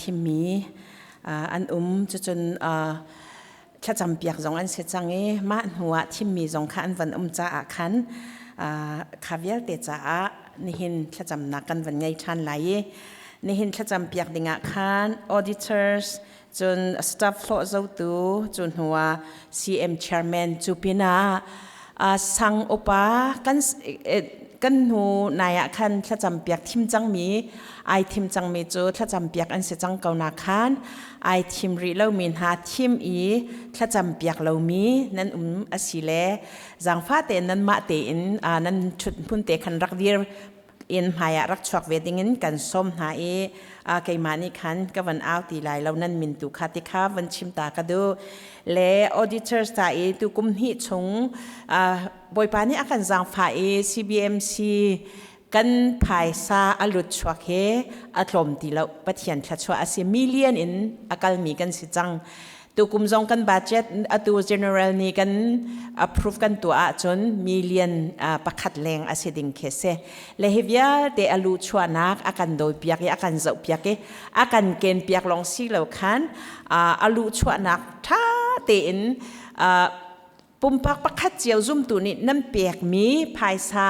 thimmi an um. Cucun thlacam piak zong an si cang i mah hnuah thimmi zong kha an van um caah khan kha vialte caah nihin thlacamnak kan van ngei ṭhan lai i nihin thlacam piak dingah khan auditors cun staff hlawh zotu cu hnuah CM chairman cu pinah sang upa kan kan hnu nai ah khan thlacam piak thim cangmi ai thim cangmi cu thlacam piak an si cang ko na khan ai thim rih lomi hna thim i thlacam piak lomi nan um asi le zaangfa tein nanmah tein nan ṭhut hmun te khan rak dir in hmaiah rak chuak ve dingin kan sawm hna i keimah nih khan ka van au ti lai lo nan min tu kha ti kha van chim ta ka duh le auditors ta i tu kum hnih chung Bawipa nih a kan zaangfah i CBMC kan phaisa a lut chuak he a tlawm ti lo. Pathian thluachuah a si. Million in a kalmi kan si cang. Tukum zong kan budget atu general nih kan approve kan tuah ahcun million pakhat leng a si ding khi si. Le hi vialte a lu chuahnak a kan dawi piak i a kan zoh piak i a kan ken piak lawng si lo khan a lu chuahnak tha tein pumpak pakhat cio zumtu nih nan pekmi phaisa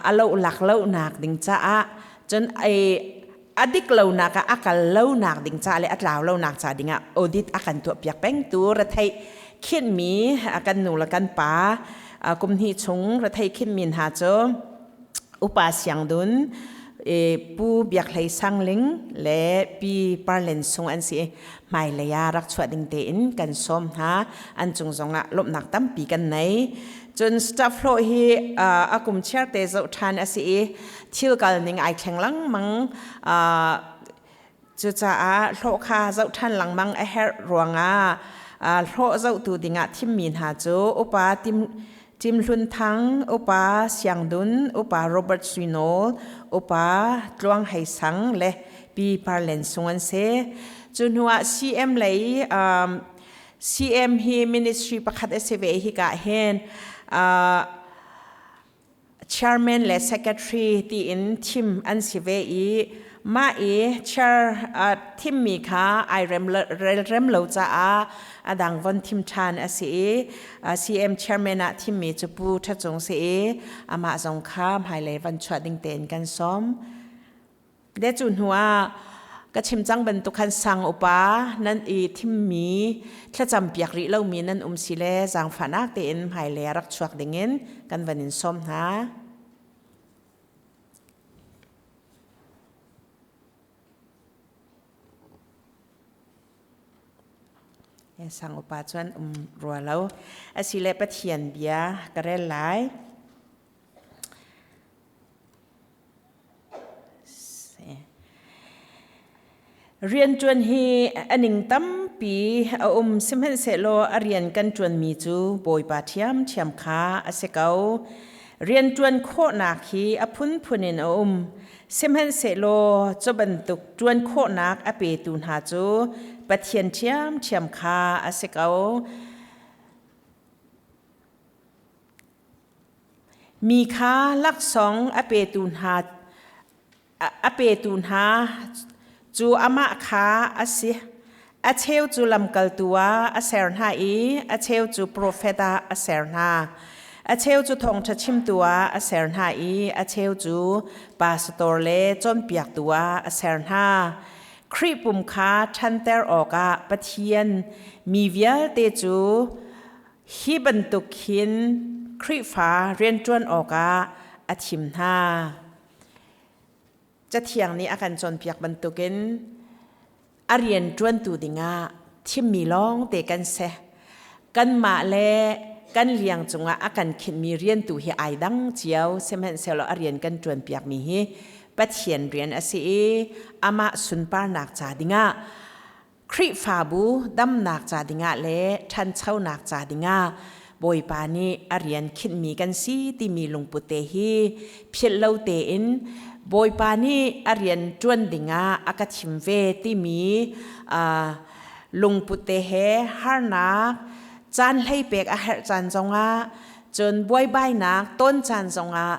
a loh lak lonak ding caah cun a dik lonak ah a kal lonak ding ca le a tlau lonak ca dingah audit a kan tuah piak pengtu retheih khinmi kan nu le kan pa kum hnih chung retheih khinmi hna cu upa Siang Dun Pu Biak Hlei Sang Ling le Pi Parlen Sung an si. Hmailei ah rak chuah ding tein kan sawm hna. An cung zongah lawmhnak tampi kan nei. Cun staff hlawh hi a kum chiar te zoh ṭhan a si i thil kal ning ai thleng lengmang. Cucaah hlawh kha zoh ṭhan lengmang a herh ruangah hlawh zohtu dingah thimmi hna cu upa Tim Tim Hlun Thang, upa Siang Dun, upa Robert Sui Nawl, upa Tluang Hei Sang le Pi Par Len Sung an si. Cu hnuah CM lei CM hi ministry pakhat a si ve hi ka hin chairman le secretary tiin thim an si ve i mah i chair thimmi kha ai rem rem lo caah a dang von thim ṭhan a si i CM chairman ah thimmi cu Pu Ṭha Cung si i amah zong kha hmailei van chuah ding tein kan sawm. De cu hnu ah ka chim cang bantuk khan sang upa nan i thimmi thlacam piak rih lomi nan um si le zaangfahnak tein hmailei ah rak chuak dingin kan van in sawm hna. Sang upa cuan um rua lo. Asile Pathian bia ka rel lai. Rianṭuan hi a ning tampi a um sihmanhsehlaw a rian kan ṭuanmi cu Bawipa ṭhiamṭhiam kha a si ko. Rianṭuan khawhnak hi a phunphun in a um sihmanhsehlaw cu bantuk ṭuan khawhnak a petu hna cu Pathian ṭhiamṭhiam kha a si ko. Mi kha laksawng a petu hna a petu hna cu amah kha a si. A cheu cu lamkaltu ah a ser hna i a cheu cu profet ah a ser hna. A cheu cu thawngṭha chimtu ah a ser hna i a cheu cu pastor le cawnpiaktu ah a ser hna. Khrih pum kha ṭhanter awkah Pathian mi vialte cu Hi bantuk hin Khrihfa rianṭuan awkah a thim hna. Cathiang nih a kan cawnpiak bantukin a rianṭuantu dingah thimmi lawngte kan si. Kanmah le kan liang cungah a kan khinhmi riantu hi ai dang cio, sihmanhsehlaw a rian kan ṭuanpiakmi hi Pathian rian a si i amah sunparnak ca dingah Khrihfabu damnak ca dingah le ṭhanchonak ca dingah Bawipa nih a rian khinhmi kan si timi lungput te hi philh lo tein Bawipa nih a rian ṭuan dingah a ka thim ve timi lungput te he harnak caan hlei pek a herh caan zongah cun buaibainak ton caan zongah.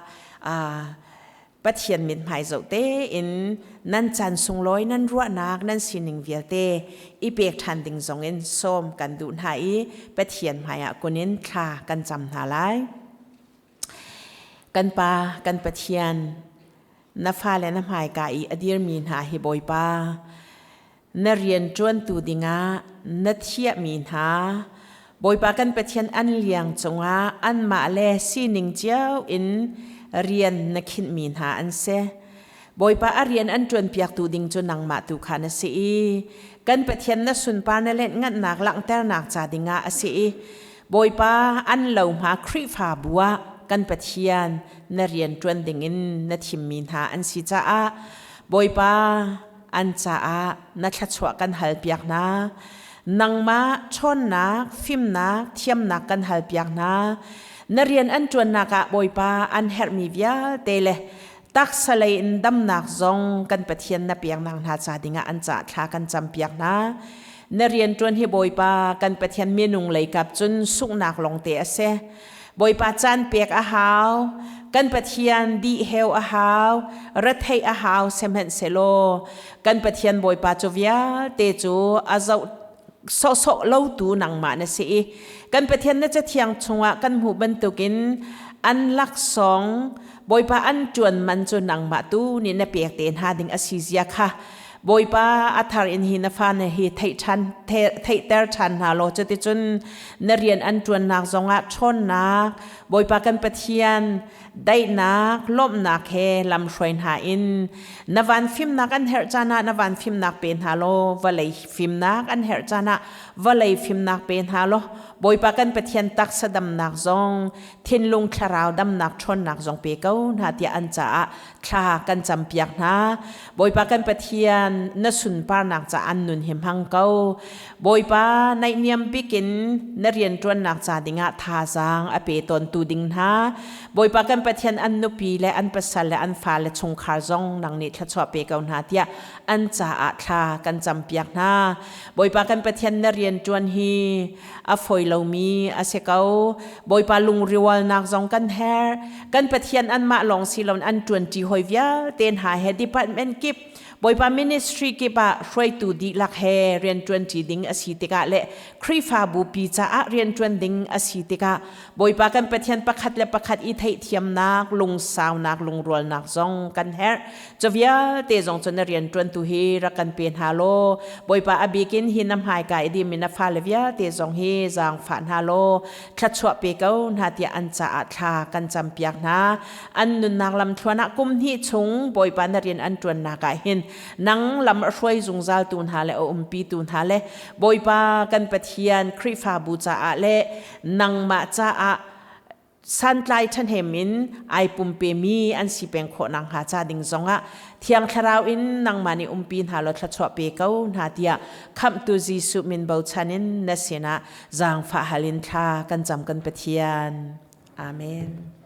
Pathian mithmai zoh tein nan caan sunglawi nan ruahnak nan sining vialte i pek ṭhan ding zongin sawm kan duh hna i Pathian hmaiah kun in thla kan cam hna lai. Kan Pa, kan Pathian, na fale na hmaika i a dirmi hna hi Bawipa, na rian ṭuantu dingah na thiahmi hna Bawipa kan Pathian an liang cungah anmah le sining cio in rian na khinhmi hna an si. Bawipa a rian an ṭuanpiaktu ding cu nangmah tu kha na si i kan Pathian na sunpar na lenhnganhnak langhternak ca dingah a si i Bawipa an lo hma Khrihfabu ah kan Pathian na rian ṭuan dingin na thimmi hna an si caah Bawipa an caah na thluachuah kan halpiak hna. Nangmah ṭhawnnak, fimnak, thiamnak kan halpiak hna. Na rian an ṭuannak ah Bawipa an herhmi vialte le taksa lei in damnak zong kan Pathian na peknak hna ca dingah an ca thla kan campiak hna. Na rian ṭuan hi Bawipa kan Pathian minung lei kap cun sunghnak lawngte a si. Bawipa caan pek a hau, kan Pathian dih heu a hau, retheih a hau sihmanhsehlaw kan Pathian Bawipa cu vialte cu a zoh sawhsawh lotu nangmah na si i kan Pathian na cathiang chungah kan hmuh bantukin an laksawng Bawipa an ṭuan man cu nangmah tu nih na pek te hna ding a si zia kha Bawipa a thar in hi na fa na hi theih ṭhan theihter ṭhan hna law cuticun na rian an ṭuannak zongah ṭhawnnak Bawipa kan Pathian daihnak lawmhnak he lamhruai hna in na van fimnak an herh caan ah na van fimnak pe hna law vawlei fimnak an herh caan ah vawlei fimnak pe hna law Bawipa kan Pathian taksa damnak zong thinlung thlarau damnak ṭhawnnak zong pe ko hna tiah an caah thla kan campiak hna. Bawipa kan Pathian na sunparnak ca an nun hi hmang ko. Bawipa naihniam bikin na rianṭuannak ca dingah thazaang a pe tawntu ding hna. Bawipa kan Pathian an nupi le an pasal le an fale chungkhar zong nang nih thluachuah pe ko hna tiah an caah thla kan campiak hna. Bawipa kan Pathian na rianṭuan hi a fawi lomi a si ko. Bawipa lungrualnak zong kan herh. Kan Pathian anmah lawng si loin an ṭuanṭi hawi vialte hna he department kip Bawipa ministry kip ah hruaitu dihlak he rianṭuanṭi ding a si tikah le Khrihfabu pi caah rianṭuan ding a si tikah Bawipa kan Pathian pakhat le pakhat i theihthiamnak, lungsaunak, lungrualnak zong kan herh. Cu vialte zong cu na rianṭuantu hi rak kan pe hna law Bawipa a bikin hi na hmaika i dim in na fale vialte zong hi zaangfah hna law thluachuah pe ko hna tiah an caah thla kan campiak hna. An nunnak lamthluan ah kum hnih chung Bawipa na rian an ṭuannak ah hin nang lam a hruai zungzaltu hna le a umpitu hna le Bawipa kan Pathian Khrihfabu caah le nangmah caah santlai ṭhahnem in ai pumpemi an si peng khawh nakhnga ca ding zongah Thiang Thlarau in nangmah nih umpi hna law thluachuah pe ko hna tiah Khamhtu Jesuh min bochan in na sinah zaangfah hal in thla kan cam kan Pathian. Amen.